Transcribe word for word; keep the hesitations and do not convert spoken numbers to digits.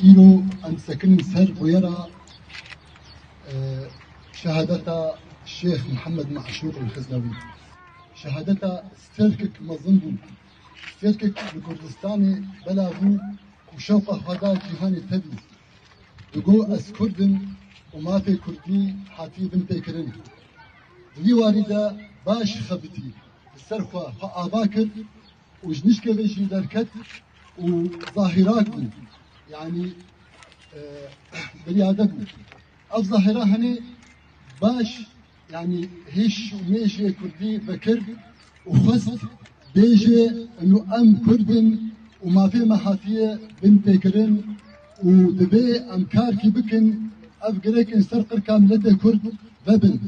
Îro em sekinin ser bûyera, e, şehadeta Şêx Mihemed Meşûq el-Xiznewî. Şehadeta stêrkek mezin bû. Stêrkek li Kurdistanê bela bû û şewqa xwe da cîhanê tevî. Digo, "Ez Kurd im û mafê Kurdî hatiye binpêkirin." Di vî warî de baş xebitî, li ser xwe, xwe ava kir û ji nişkê vê jî derket û zahirak bû. Yanî, e, biryade bû. Ev zahira henê baş, yanî hêş û mêşê Kurdî vekir û xwest bêje, eno em Kurd in û mafê me hatiye binpêkirin û divê em karkî bikin, ev girek in ser qirka miletê Kurd vebin.